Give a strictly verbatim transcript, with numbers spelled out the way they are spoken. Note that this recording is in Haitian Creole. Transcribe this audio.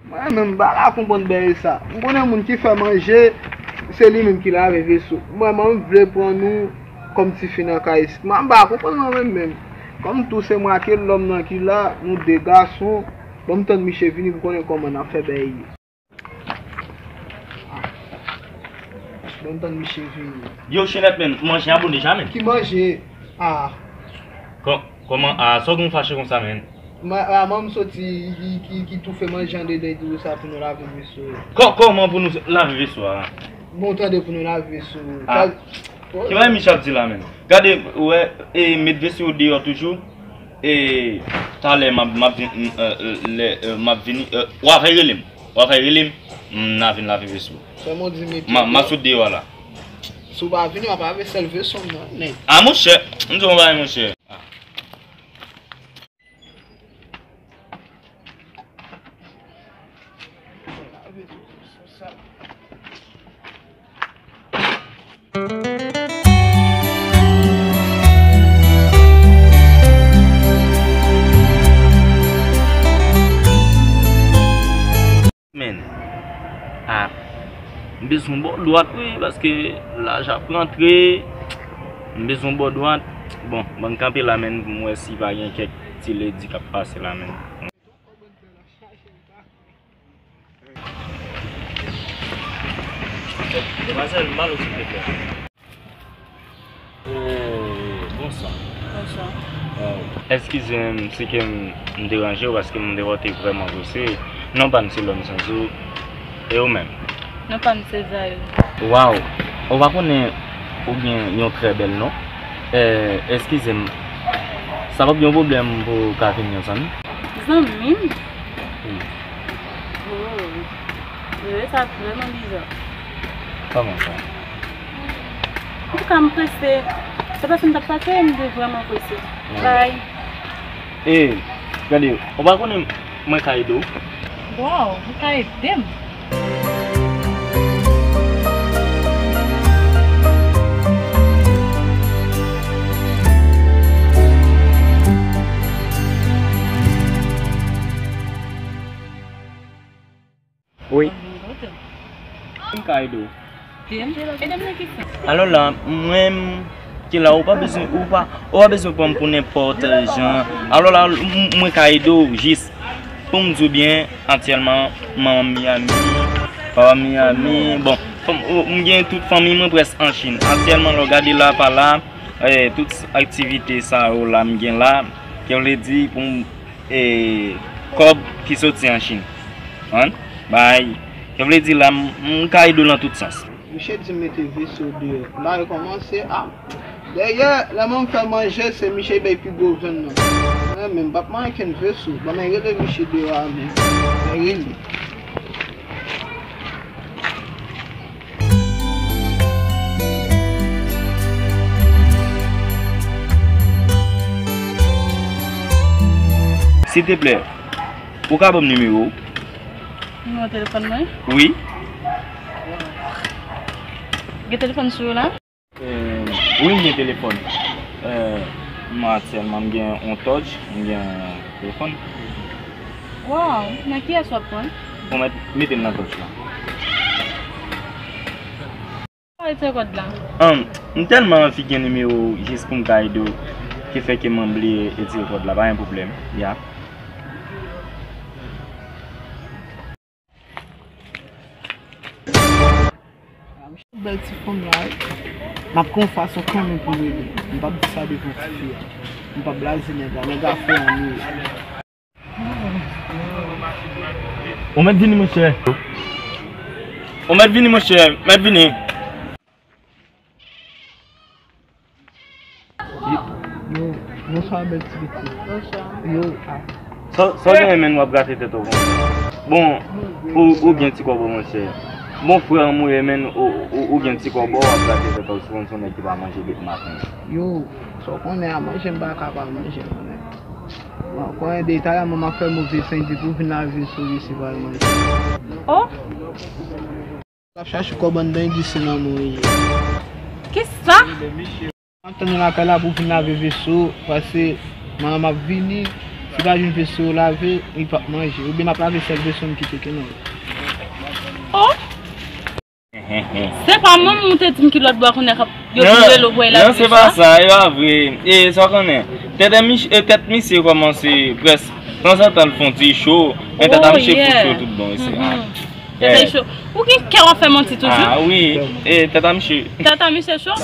Mwen menm, m pa ka konprann bagay sa. M konnen moun ki fè manje, se li menm ki lave veso. Mwen, mwen, m vle pran nou kòm tifi nan kay isit. Mwen, m pa konprann mwen menm, menm. Kòm tou se mwen ak lòm nan ki la, nou de gason, ban m tann misye vini pou konnen kòman n ap fè bagay ye. Ban m tann misye vini. Yo, Chenèt, men, manje an bon deja, men. Ki manje? Ah. Kò-, kòman, ah, sa w gen fache konsa, men? Ma-, ah, manman m soti, ki, ki, ki toufe manje andedan, li di sa pou nou lave veso. Kò-, kòman pou nou lave veso a? Bon, tande pou nou lave veso. Ah. Sa, ki bagay Michel di la, men? Gade, ou wè, e, met veso yo deyò toujou. E, talè, m ap, m ap vin, m, e, e, lè, e, m ap vini, e, w a fè rele m. W a fè rele m, m a vin lave veso. Sèlman di mete. Ma, m a sot deyò a la. Si w pa vini, w ap lave sèl veso m nan, nèg. Ah, monchè, m di w yon bagay, monchè. Men, ah, m bezwen bò dwat wi, paske lajan ap rantre. M bezwen bò dwat. Bon, ban m kanpe la, men, pou m wè si pa gen kèk ti ledi k ap pase la, men. Demwazèl, m ba w silvouplè. Eh, bonswa. Bonswa. Eh, eskize m si ke m, m deranje w paske m te wè w te vrèman prese. Non pa m se Lòm Sanzo. E ou menm? Non pa m se Zayou. Waw! Ou pa konnen ou gen yon trè bèl non? Eh, eskize m. Sa p ap gen yon pwoblèm pou w ka vin yon zanmi? Zanmi m? Wi. Oh. Wi, sa vrèman biza. Kòman sa? Antouka, m prese. Se paske m t ap pase, m te vrèman prese. Bye. E, gade, ou pa konnen mwen ka ede w? Waw, ou ka ede m? Wi. M ka ede w. Ede m nan ki sans? Alò la, mwen, m, ki la, ou pa bezwen, ou pa, ou pa bezwen pran m pou nenpòt jan. Alò la, m, mwen ka ede w jis. Pou m di w byen, aktyèlman, manman m Miami, papa m Miami. Bon, fanm, ou, m gen tout fanmi mwen prèske an Chin. Aktyèlman, lè w gade la, pa la, eh, tout aktivite sa yo la m gen la, ke vle di pou m e, kòb ki soti an Chin. Konprann? Bay. Sa vle di la, m, m ka ede w nan tout sans. Misye di m mete veso deyò. M pa rekòmanse, a. Dayè, lè mwen fè manje, se misye bay pi gwo vyann nan. Mwen menm, m p ap manyen kenn veso. Ban mwen rele misye deyò a menm. Mwen rele. Silteplè, ou ka ban m nimewo w? Nimewo telefòn mwen? Wi. Gen telefòn sou ou la? Eh, wi, m gen telefòn. Eh, m aktyèlman, m gen yon touch, m gen telefòn. Waw, nan kiyès w ap pran? Bon, mèt, mete l nan touch la. Pa retire kòd la. An, m tèlman anvi gen nimewo w jis pou m ka ede w, ki fè ke m bliye retire kòd la, pa gen pwoblèm, ya. Bèl ti fanm la, wi. M ap gen yon fason kanmenm pou m ede. M p ap di sa devan tifi a. M p ap blaze nèg la. Nèg la frè an li ye. Ou mèt vini, monchè. Ou mèt vini, monchè. Mèt vini. Yo, bonswa, bèl ti pitit. Bonswa. Yo, a. Sa, sa w genyen, menn, w ap gate tèt ou konsa? Bon, ou, ou gen ti kòbò, monchè. Bon, frè m ou ye, menn, ou, ou, ou gen ti kòbò, w ap gate tèt ou, sou konn se yon nèg ki pa manje depi maten. Yo, sa w konnen a, manje m pa ka pa manje, konnen. Bon, konnen de talè manman fè move san di pou vin lave sou li, se pa manje. Oh! L ap chache kòb anndan, di se nan men w li ye. Kisa? M ap tann ou lakay la pou vin lave veso, paske manman m ap vini, Li pa jwenn veso lave, li p ap manje. Oubyen m ap lave sèl veso m kite kenbe. Oh! Se pa manman ou te di m ki lòt bò konnen k ap yo vin rele w pou al lave veso a? Non, se pa sa, e pa vre. E sa w konnen, tèt misye kòmanse près tanzantan l fè yon ti cho, men tèt a misye fou cho tout bon isi. Tèt a cho. Ou gen kè w ap fè manti toujou? Ah wi, e tèt a misye. Tèt a misye cho?